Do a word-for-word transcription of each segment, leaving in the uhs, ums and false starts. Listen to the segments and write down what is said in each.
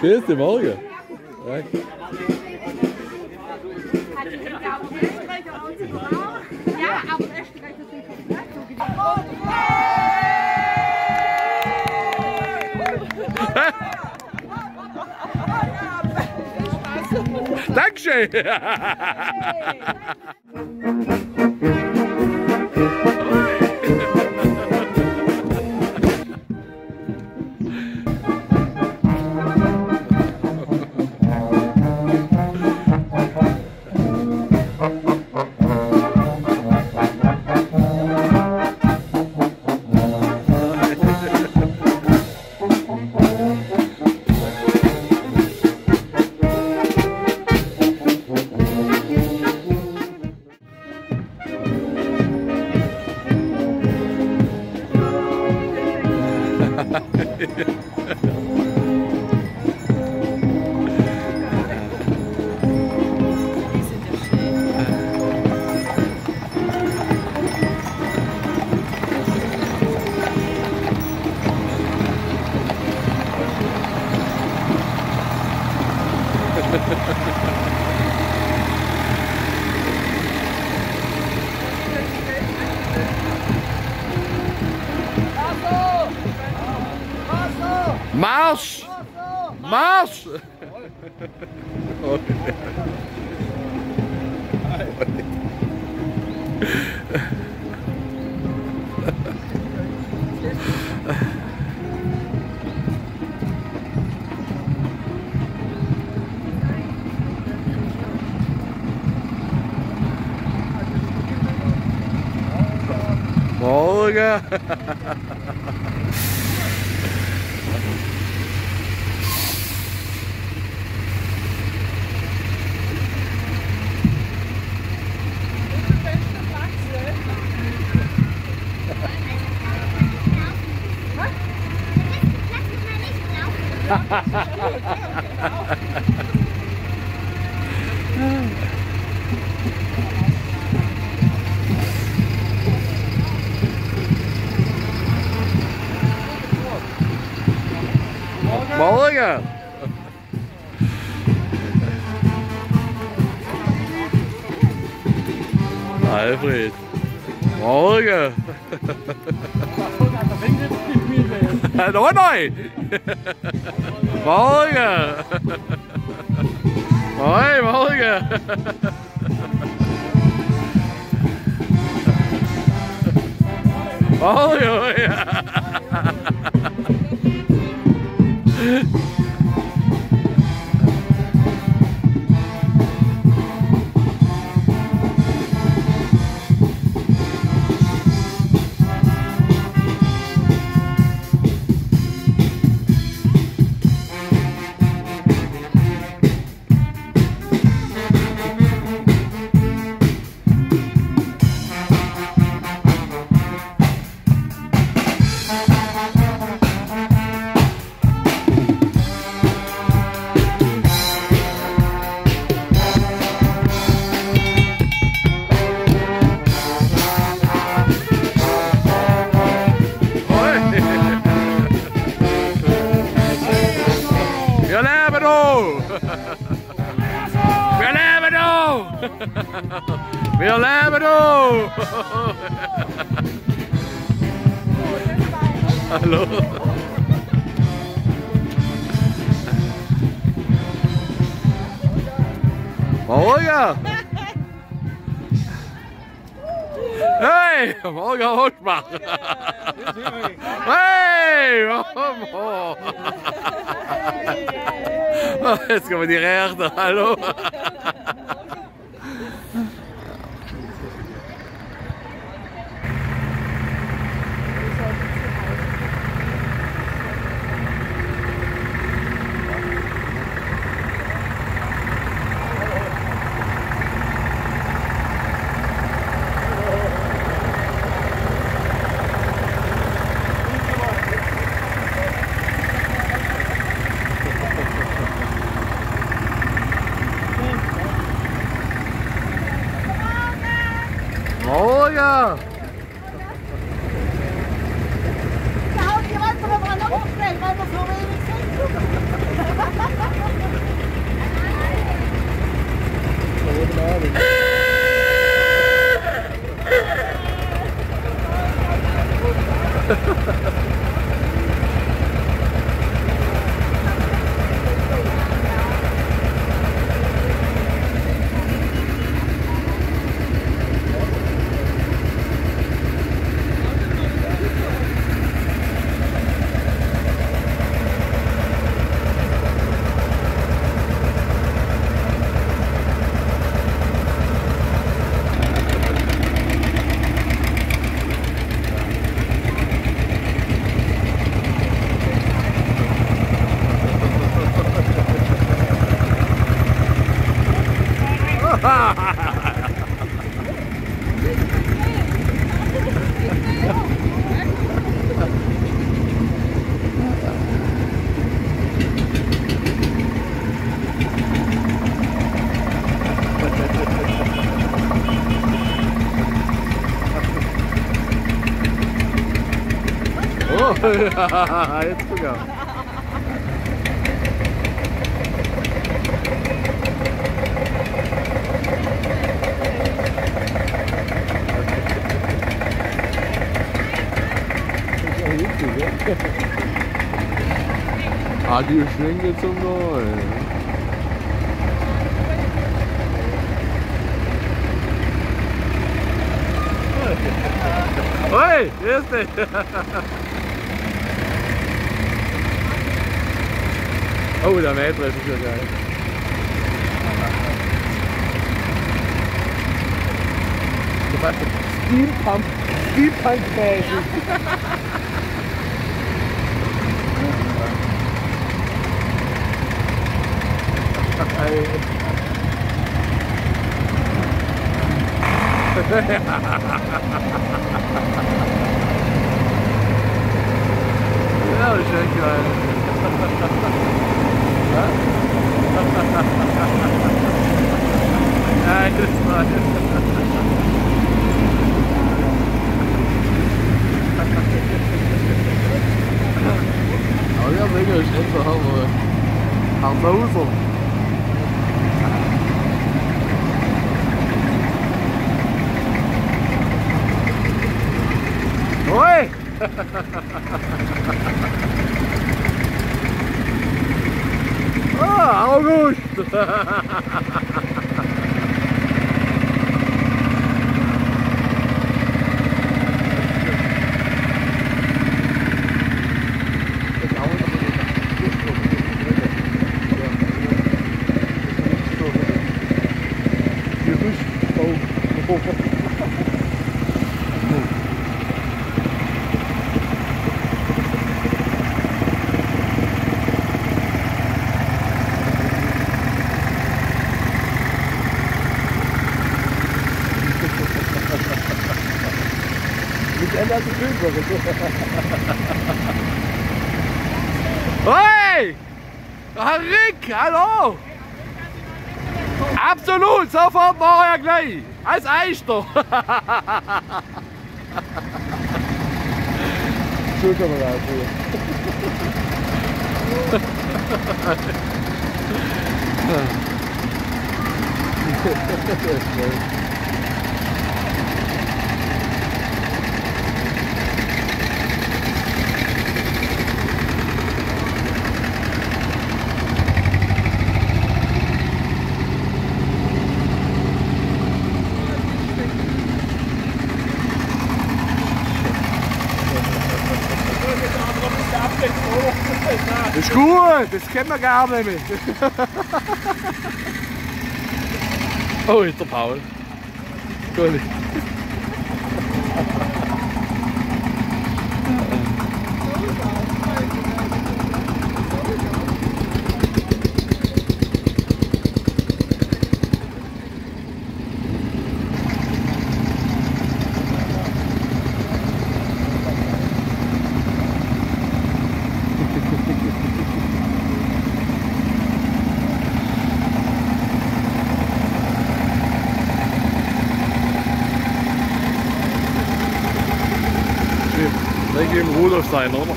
Grüß dich, Mario. Danke. Dankeschön. Marsch! Marsch! Olga! Morgen! Alfred! Morgen! Noch einmal! Morgen! Hoi, morgen! Hoi, hoi! Violevano! Violevano! Violevano! Hallo? Maria! Hey, Holger Hoschbach. Hey, Homo. Jetzt kommen die Rechte. Hallo. Oh, jetzt sogar. Ah, die schwingen jetzt um neu. Hey, hier ist der. Oh, der Mähdrescher ist ja geil. Steampunk, Steampunk-mäßig. Ja, das ist echt geil. Ja? Ja, das war Aber ja, mega schön zu haben, aber Hauser. Hoi! Ah, August! Hoi! Ah, Rick, hallo! Absolut, sofort, morgen gleich. Als Eischter. Schulterbereich hier. Ist gut, das kennen wir gar nicht mehr. Oh, ist der Paul. Entschuldigung. Shit, lass ich im Rudolf sein, oder?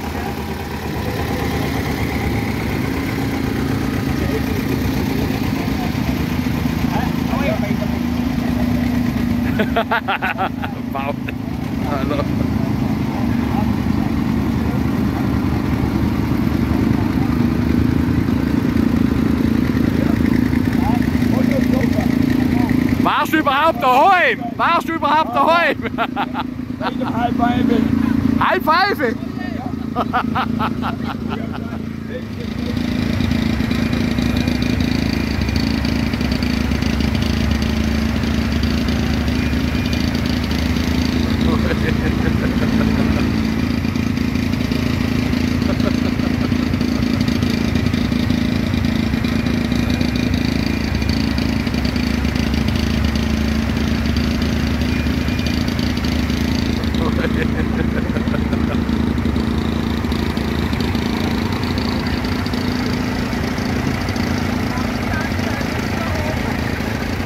Wow. Hallo. Daheim? Warst du überhaupt daheim? Halb five. Halb five?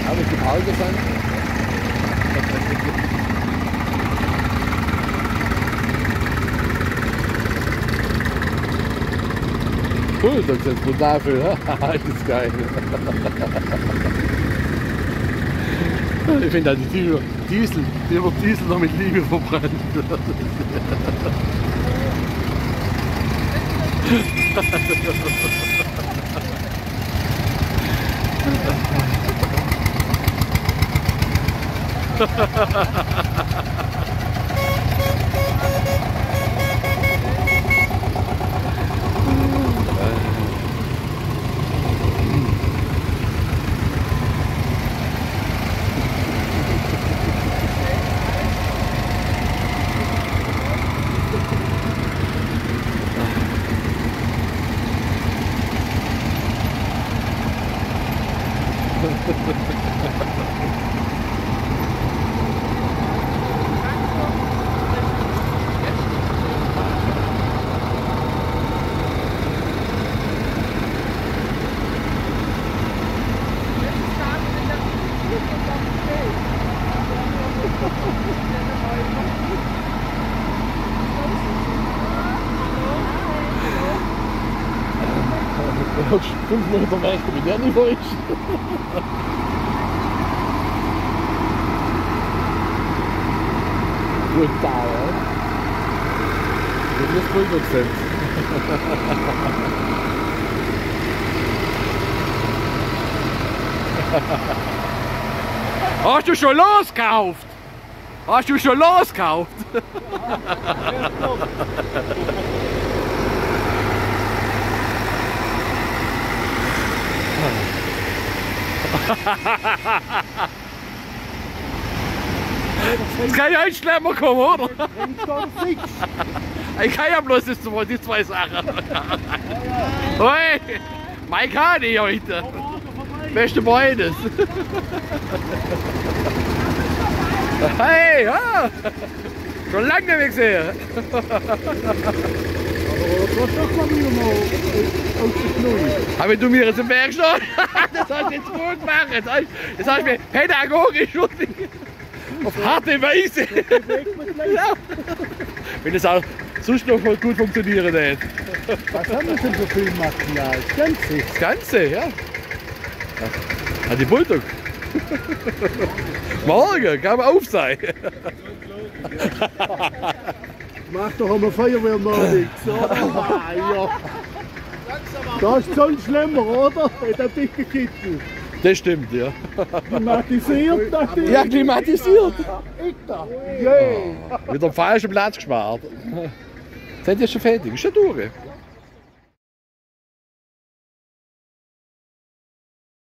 Habe ich die Pause sein? Cool, das ist jetzt brutal viel, ne? Das ist geil. Ich finde halt die Diesel, Diesel, die wird Diesel noch mit Liebe verbrannt. Fünf Meter weg, wie der nicht ist. Brutal, ja. Wie das Bulldog sind. Hast du schon losgekauft? Hast du schon losgekauft? Es kann ja nicht schlimmer kommen, oder? Ich kann ja bloß das, die zwei Sachen. Hoi! Mein Kani heute. Beste Freundes. Hey, ja. Schon lange nicht mehr gesehen. Aber das ist doch mal wieder mal aus, aus der Schnur. Aber wenn du mir jetzt im Weg stehst, das hast du jetzt gut gemacht. Jetzt hast, jetzt hast du mir pädagogisch und auf harte Weise. Ja. Wenn es auch sonst noch gut funktionieren würde. Was haben wir denn für Filmmaterial? Das Ganze? Das Ganze, ja. Ja. An die Bulldog. Morgen kann man auf sein. Mach doch einmal Feuerwehr noch nichts, oder? Ah, ja. Das ist schon schlimmer, oder? In der dicke Kiste. Das stimmt, ja. Klimatisiert natürlich. Ja, klimatisiert. Itta. Yeah. Wieder am falschen Platz gespart. Seid ihr schon fertig? Ist schon durch?